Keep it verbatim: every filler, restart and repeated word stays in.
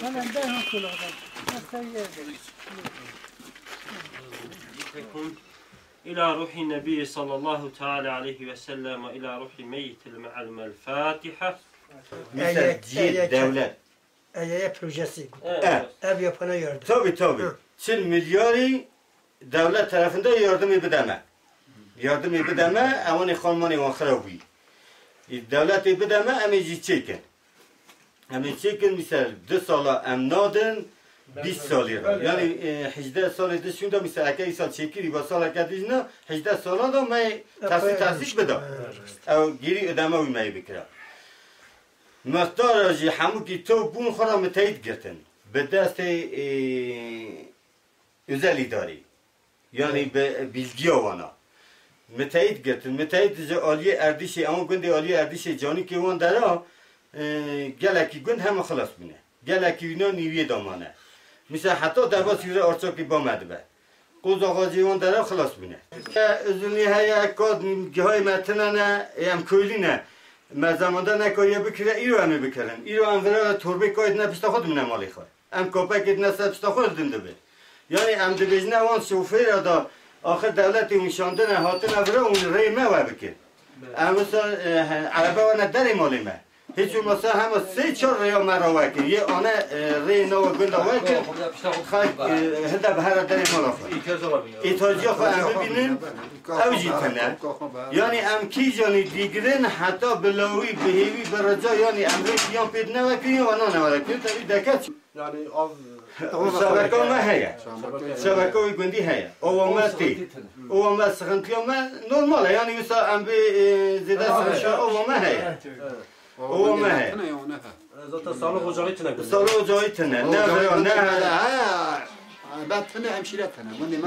Falan ben hatırladım. Nasıl yerde? إلى روح النبي صلى الله تعالى عليه وسلم وإلى روح ميت المعلم الفاتحة. Mesela ciyê dewlet. Eyeye projesi. Evet. Ev yapana yardım. Tabii tabii. Çil milyarî dewlet tarafından yardımı bideme. Yardımı bideme, ewanê xanmanê wan xira bûyî. Dewletê bideme, em ê jî çêkin. Em ê çêkin, misal du sala em nadin, bîst salî re. Yani e, hejdeh salê di şûnda, misal eke îsal çêkirî, ba saleke dijna, hejdeh sala da me tersî tersîk bida. Ew gêrî ödeme wî me yê bikira. Mextara jî hemûkî top bûn xwe re miteyît girtin. Bi destê e, özel îdarî. Yanî bi bilgiya wana. Miteyît girtin. Miteyît ji aliyê erdîşê, ewan gundê aliyê erdîşê canîkê wan dera e, gelekî gund hema xilas bûne. Gelekî wîna nîviyê de mane. Mîsa heta derbasî re arçakî ba me dibe. Qoza xwezî wan dera xilas bûne. Uzunî heye, kat gihayê me tine ne, em köylî ne. Me zemanda nekariye bikire, îro em ê bikirin. Îro em vira torbê kayê dine pişta xwe dimine malê xwe. Em kopekê dine ser pişta xwe li din dibe. Yanî em dibêjine wan şofêra da axir dewletê hûn şandine hatine vira hûn rê me we bikin. Em wisa e, erebe wane derê malê me. Hiç olmasa hema sê çar rêya me rawekin. Yê ane e, rê nawa gunda wekin. Xelk e, hinde bi here derê mala xwe. Îhtiyacê xwe em bibînin. Ew jî tune. Yanî em kîjanî dîgirin heta bi lawî, bi hêvî, bi rica yanî em rê yan pê dine wekin ya nane wekin. Tevî deke çi? Yani av Şebeka me heye. Şebeka wî gundî heye. Owa me tê. Owa me sıkıntıya me normal e. Yani wisa em bi e, zêde sıkıntıya owa me heye. Owa me heye. Zaten sağlık ocağı tine. Sağlık ocağı tine. Ne vira ne hele. Ben tine hemşire tine.